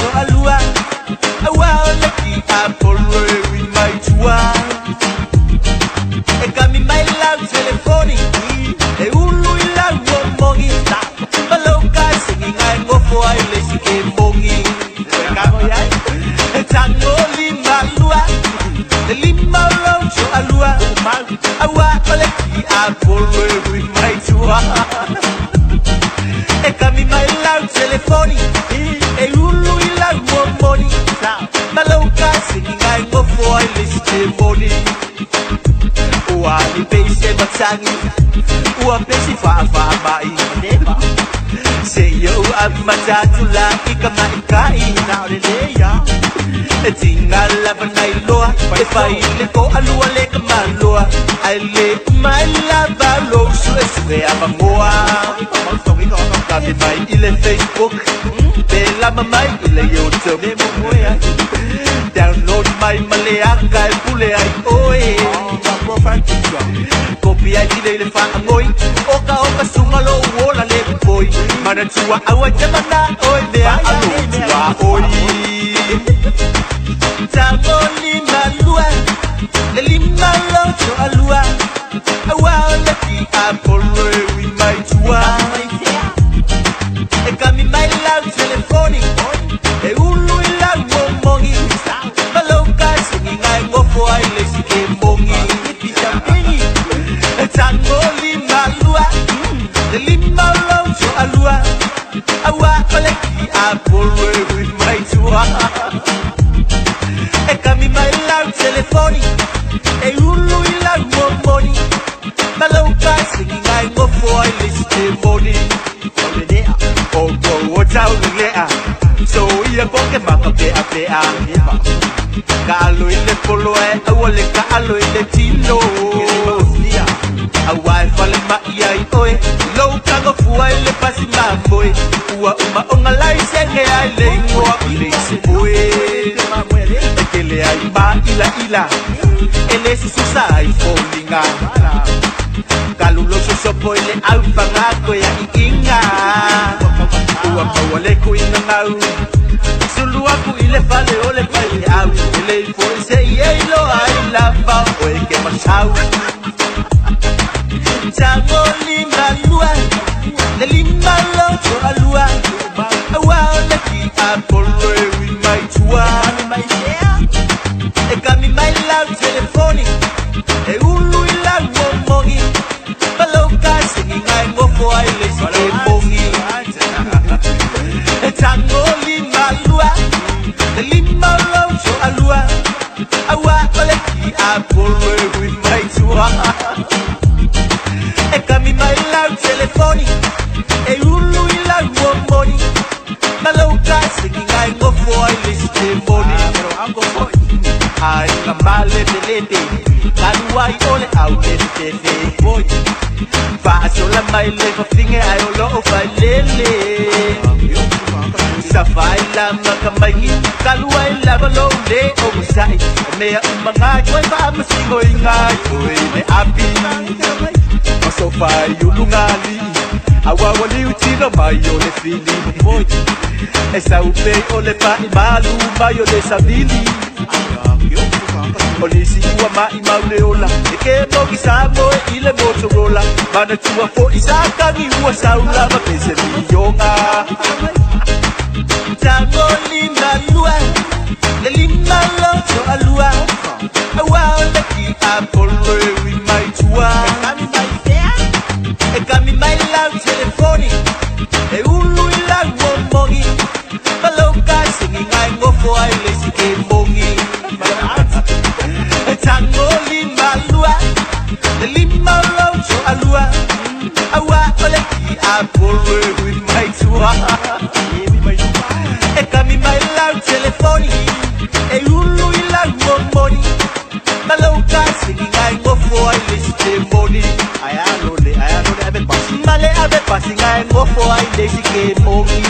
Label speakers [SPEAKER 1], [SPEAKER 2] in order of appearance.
[SPEAKER 1] toalua. Aua o le tiapolo e ui mai tua. E kami mai lau telefoni, e ulu i lau momogi. Ma lou kasigiga e gofo ai le isi kemogi. E tago 52, le lima o lou toalua. Aua o le tiapolo e ui mai tua. E kami mai lau telefoni, e ulu i lau momoni. Ma lou kasigiga e gofo ai le isi kemoni. Ua ni pese matagi, ua pesi faafaamai. Seia ou amata atu la i ka maʻitaʻi. E tiga lava na iloa e fai le toalua le kamaloa. Ae lē uma ai lava lou suʻesuʻe avagoa. Kami mai i le Facebook, pe lama mai i le YouTube. Download mai ma le aka e pule ai oe. Kopi ai tile i le faagoi, o ka o ka suga lou ola le popoi. Manatua aua e te manaʻo i mea a lou tuaoi. Tago 52, le lima o lou toalua. Aua o le tiapolo e ui mai tua. E kami mai lau telefoni, e ulu i lau momogi. Ma lou kasigiga e gofo ai le isi kemogi. E tago 52, le lima o lou toalua. Aua o le tiapolo e ui mai tua. E kami mai lau telefoni, e ulu i lau momoni. Ma lou kasigiga e gofo ai le isi kemoni. O kou o taulelea, soia koke makapeʻapeʻa. Kaʻalo i le polo ae aua le kaʻalo i le tino. Auā e falemaʻi ai oe, i lou kagofua i le pasi mamoe. Ua uma ona laisene ai le igoa o le isi oe. E tele ai māʻilaʻila, e lē sususa ai foliga. Kalu lou sosopo i le aufaga koe aʻiʻiga. Ua maua le kuiga gau, sulu aku i le fale o le faifeau. E lei foʻi seʻi e iloa ai lava o oe ke masau. Tago 52, le lima o lou toalua. Aua o le tiapolo e ui mai tua. E kami mai lau telefoni, e ulu i lau momogi. Ma lou kasigiga e gofo ai le isi kemogi. E tago 52, le lima o lou toalua. Aua o le tiapolo e ui mai tua. E kami mai lau telefoni, e ulu i lau momoni. Ma lou kasigiga e gofo ai le isi kemoni. Aiga malepelepe, kalu ai o le au lefefe. Faasola mai le fafine ae o loo failele. Safa ai la ma ka maiki, kalu ai lava lou lē onosaʻi. O mea uma na e toe faamasinoina ai oe i le api. Masofa ai ulugalii, auā ua liutino mai o le fili. E sau pei o le paʻi malu mai o le savili. O nisi ua maʻimau le ola, e kemogi sa moe i le Motorola. Manatua foʻi sa kagi ua sau lava pe se miliona. Tago 52, le lima o lou toalua. Aua o le tiapolo e ui mai tua. E kami mai lau telefoni, e ulu i lau momogi. Ma lou kasigiga e gofo ai le isi kemogi. E tago 52, le lima o lou toalua. Aua o le tiapolo e ui mai tua. E kami mai lau telefoni, e ulu i lau momoni. Ma lou kasigiga e gofo ai le isi kemoni. Ma le ave pasiga e gofo ai le isi kemogi.